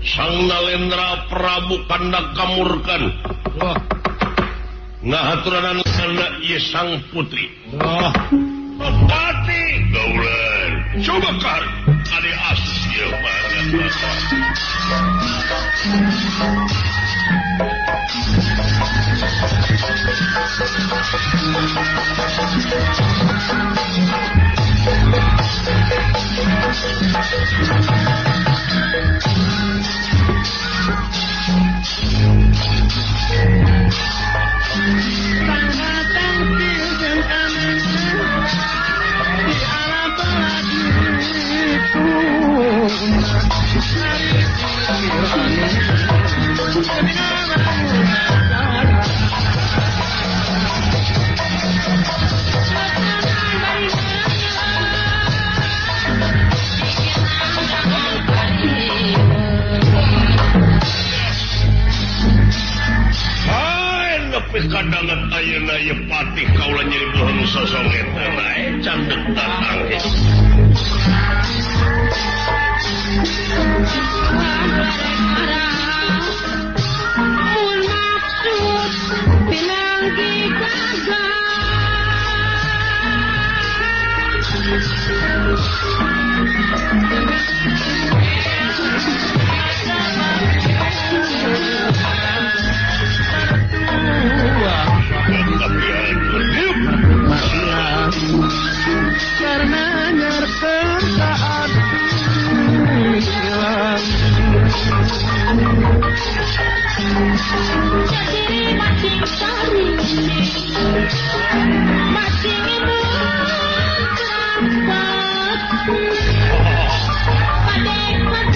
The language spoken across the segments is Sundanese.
Sang Nalendra Prabu Kanda Kamurkan. Wah. Ngahaturanan anak ye sang putri. Wah. Pati gaulan. Coba kar ade asus ieu kadangan ayeuna ieu patih kaula nyeri bohong sosong eta bae candek tatang. Mun maksud pinanggi gagal. Karena nyertaan hilang. Jadi makin cari, makin merapat. Pada jangan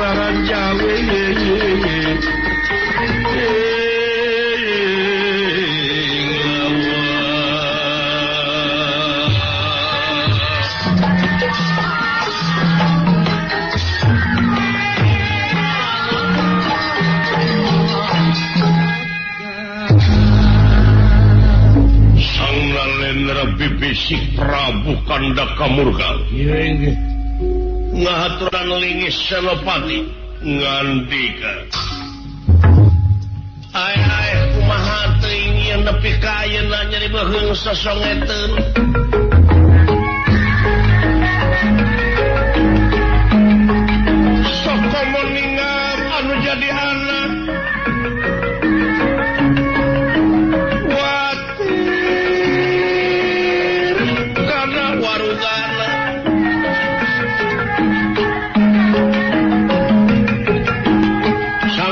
raranjawe Bibisik Prabu Kanda Kamurga ngahaturan lingis Senopati ngandika ae kumaha teuing ieu nepi ka ayeuna nyeri beuheung sosongeteun sokomo ningal anu jadi anak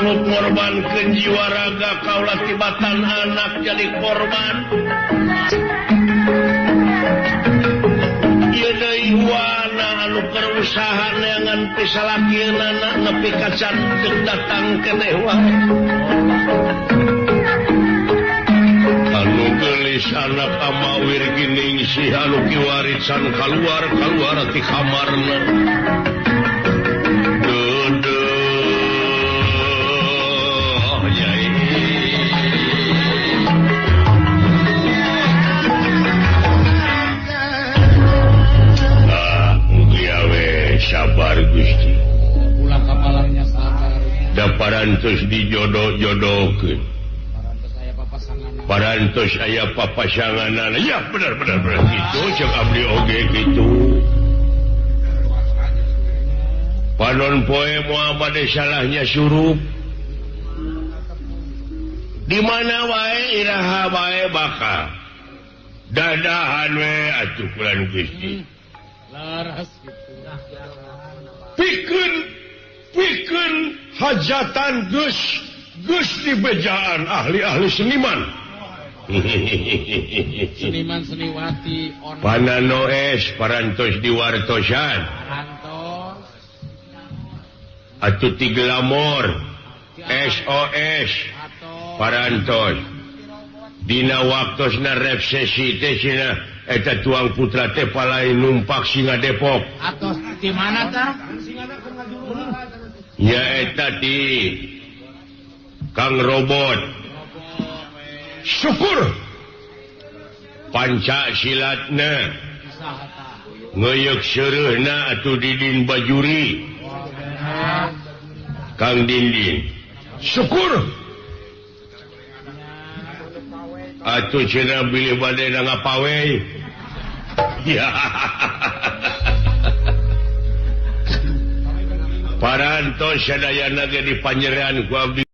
korbankeun jiwa raga kaula tibatan anak jadi korban ieu deui wana anu keur usaha neangan pisalakieunana nepi ka can datang keneh wae anu geulis anak amawir giningsih anu kiwari can kaluar-kaluar ti kamarna. Sabar Gusti ulah kamalangnya sabar da parantos dijodoh-jodohkeun parantos aya papasanganana ya benar benar benar kitu cek abdi oge kitu panon poe moal bade salahnya surup di mana wae iraha wae bakal dadahan we atuh kula Gusti laras gitu. Pikeun hajatan geus geus dibejaan ahli-ahli seniman. Seniman seniwati pananoes parantos diwartosan. Parantos. Atuh ti glamor SOS parantos. Dina waktosna resesi teh cenah eta tuang putra teh palai numpak Singa Depok. Atos di mana tah? Ya eta di Kang Robot. Syukur panca silatna ngeuyeuk seureuhna atuh Didin Bajuri. Kang Dindin. Syukur atuh cenah bilih bade ngapawe. Ya. Parantos sadayana ge dipanjerean ku abdi.